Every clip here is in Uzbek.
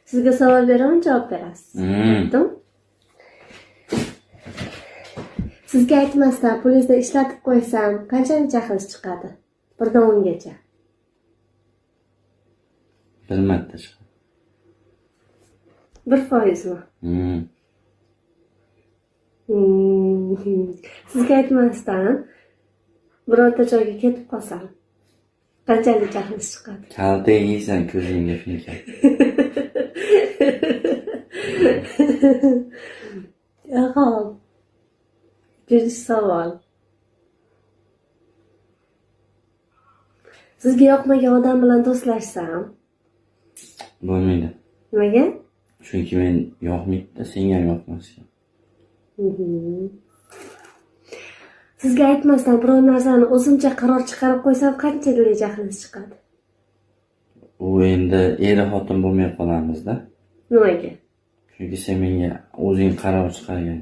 Sizga savol beraman, javob berasiz. Aytdim. Sizga aytmasdan pulingizni ishlatib qo'ysam, qanchalik jahlingiz chiqadi? 1 dan 10gacha. Bir marta chiqadi. 1%mi? Sizga aytmasdan birorta joyga ketib qolsam, qanchalik jahlingiz chiqadi? Kaltak yeysan ko'zingga finka. Xo'p. Uchinchi savol. Sizga yoqmagan odam bilan do'stlashsam, Bo'lmaydi. Nimaga? Chunki men yoqmaydi-da, senga ham yoqmas. Sizga aytmasdan biror narsani o'zimcha qaror chiqarib qo'ysam, qanchalik jahlingiz chiqadi? U endi er xotin bo'lmay qolamiz-da. Nimaga? Chunki sen menga o'zing qaror chiqargan.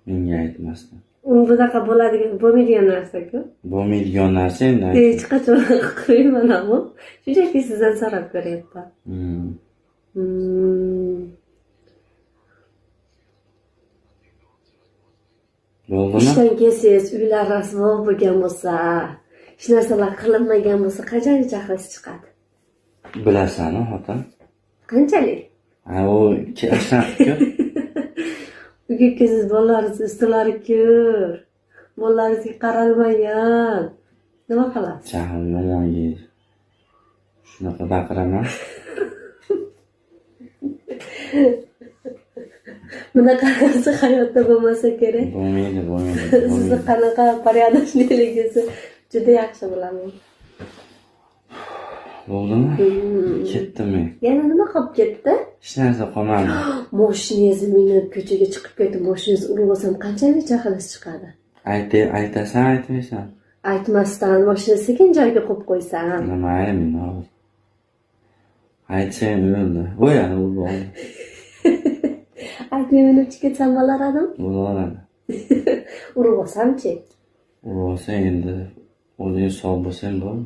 Menga aytmasdan. U bunaqa bo'ladigan, bo'lmaydigan narsa-ku. Bo'lmaydigan narsa endi. Hech qachon qilmayman ammo. Shunchaki sizdan so'rab ko'ryapman. Bo'ldimi? Ishdan kelsangiz, uylar rasvo bo'lgan bo'lsa, hech narsalar qilinmagan bo'lsa, qanchalik jahlingiz chiqadi? Bilasan-ku, xotin. Qanchalik? Ha, u ashnaqi-ku. Uyga kelsangiz, bolalaringiz ustilari kir, bolalaringizga qaralmagan. Nima qilasiz? Jahl yomon yeydi. Shunaqa baqiraman. Bunaqa narsa hayotda bo'lmasa kerak. Bo'lmaydi, bo'lmaydi, Sizni bo'lmaydi. qanaqa порядочныйligingizni juda yaxshi bilaman. Bo'ldimi? Ketdim men. Yana nima qolib ketdi? Hech narsa qolmadi. Moshinangizni minib ko'chaga chiqib ketib, moshinangizni urib olsam qanchalik jahlingiz chiqadi? Aytasan, aytmaysan. Aytmasdan moshinani sekin joyga qo'yib qo'ysam. Nima aymi, hozir? Aytsang o'ldi. Voy, ana urib oldi. Aytmay minib chiqib ketsam bo'lar edim. Bo'laveradi. Urib olsamchi? Urib olsang endi o'zing sog' bo'lsang bo'ldi.